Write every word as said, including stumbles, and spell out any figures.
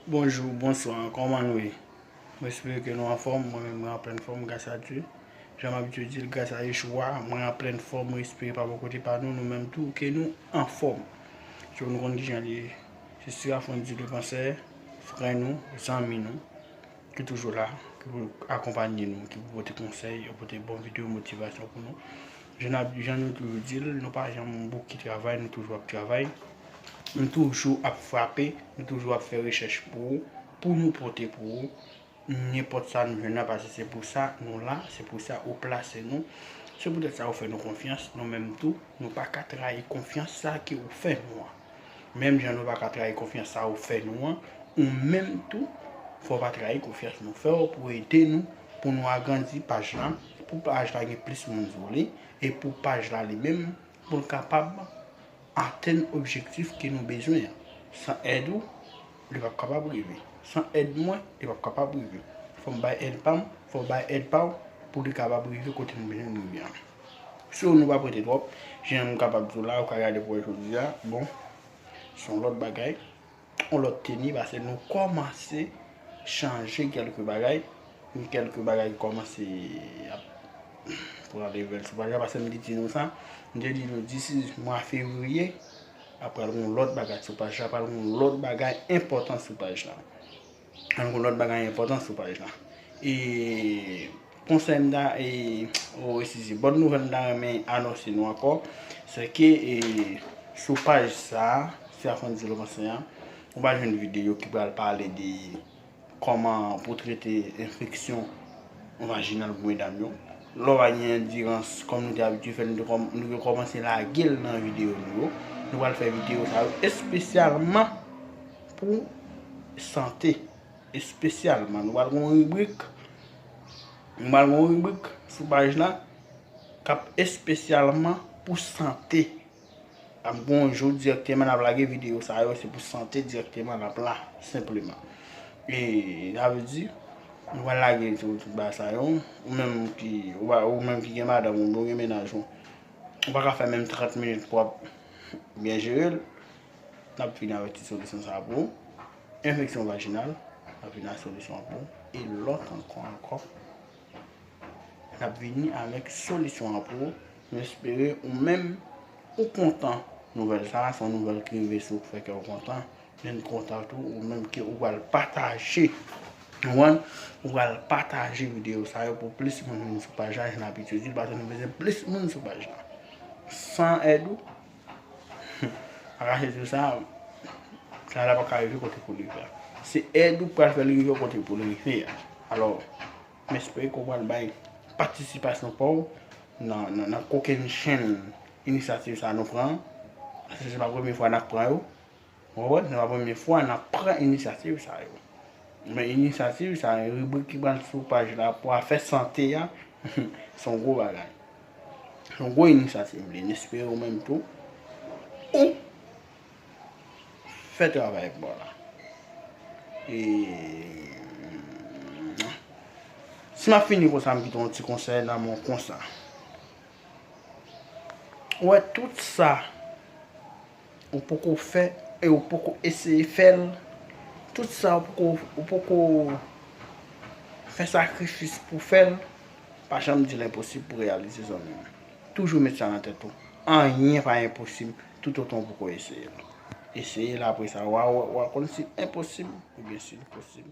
Bonjou, bonswa, kòman nou ye? Mwen espere ke nou anfòm, mwen menm mwen an plèn fòm gras a Dye. Jan m abitye di l, gras a Yeshua, mwen an plèn fòm, mwen espere pa bò kote pa nou, nou menm tou, ke nou anfòm. So, nou konn kijan l ye. Se Sirafon di le pansè, frè nou, zanmi nou, ki toujou la, ki pou akonpanye nou, ki pou pote konsèy, pote bon videyo motivasyon pou nou. Jan n ap, jan nou toujou di l, nou pa janm bouke travay, nou toujou ap travay. Nou toujou ap frape, nou toujou ap fè rechèch pou ou, pou nou pote pou ou nenpòt sa nou jwenn nan, paske se pou sa nou la, se pou sa ou plase nou. Se poutèt sa ou fè nou konfyans, nou menm tou, nou pa ka trayi konfyans sa ke ou fè nou an. Menm jan nou pa ka trayi konfyans sa ou fè nou an, ou menm tou, fò w pa trayi konfyans nou fè w pou ede nou, pou nou agrandi paj la, pou paj la gen plis moun sou li, e pou paj la li menm, pou l kapab atenn objektif ke nou bezwen an. San èd ou, li p ap kapab rive. San èd mwen, li p ap kapab rive. Fò m bay èd pa m, fò w bay èd pa w, pou li kapab rive kote nou bezwen l rive an. So, nou pa prete twòp, jan m kapab di w la, ou ka gade pou wè jodi a, bon, se yon lòt bagay, yon lòt teni, paske nou kòmanse chanje kèlke bagay, gen kèlke bagay ki kòmanse ap pran level sou paj la, paske m te di nou sa, m te di nou disi mwa fevriye, ap pral gen yon lòt bagay sou paj la, pral gen yon lòt bagay enpòtan sou paj la. Pral gen yon lòt bagay enpòtan sou paj la. E konsèy m ta, e, o, eskize, bòn nouvèl m ta renmen anonse nou ankò, se ke, e, sou paj sa, Sirafon di le pansè an, ou va jwenn videyo ki pral pale de kòman pou trete enfeksyon vajinal pou medam yo. Lè w pa gen andirans, kòm nou te abitye fè, nou te kòm-, nou te kòmanse lage l nan videyo nou yo. Nou pral fè videyo sa yo espesyalman pou sante. Espesyalman, nou pral gen yon ribrik. Nou pral gen yon ribrik sou paj la k ap espesyalman pou sante. Ap gen yon jou dirèkteman n ap lage videyo sa yo, se pou sante dirèkteman n ap la, senpleman. E sa vle di, nou pral lage tout, tout bagay sa yo, ou menm ki, ou pa, ou menm ki gen madanm ou, ou gen mennaj ou, ou pa ka fè menm trant minit pou w ap byen jere l, n ap vini avèk ti solisyon sa pou ou. Enfeksyon vajinal, n ap vini ak solisyon an pou ou. E lòt ankò, ankò. N ap vini avèk solisyon an pou ou. Nou espere ou menm ou kontan nouvèl sa a. Se yon nouvèl ki rive sou ou, fè kè w kontan. Men n kontan tou ou menm ke ou pral pataje. Ou konprann? Ou pral pataje videyo sa yo pou plis moun vin sou paj la, jan n abitye di l, paske nou bezwen plis moun sou paj la. San èd ou, pa kache di w sa, sa la pa ka rive kote pou l rive a. Se èd ou k pral fè l rive kote pou l rive a. Alò, m espere ke w pral bay patisipasyon pa w nan, nan, nan kokennchenn inisyativ sa nou pran. Paske se pa premye fwa n ap pran yo. Ou konprann? Se pa premye fwa n ap pran inisyativ sa yo. Men inisyativ sa, ribrik ki pral sou paj la pou afè sante a, se yon gwo bagay. Se yon gwo inisyativ li. N espere ou menm tou, ou fè travay pa w la. E si m ap fini konsa, m kite yon ti konsèy nan men w konsa. Ou wè tout sa ou poko fè e ou poko eseye fè l, tout sa ou poko, ou poko fè sakrifis pou fè l, pa janm di l enposib pou reyalize, zanmi m. Toujou met sa nan tèt ou. Anyen pa enposib toutotan ou poko eseye l. Eseye l, apre sa, w a, w a, w a konn si l enposib oubyen si l posib.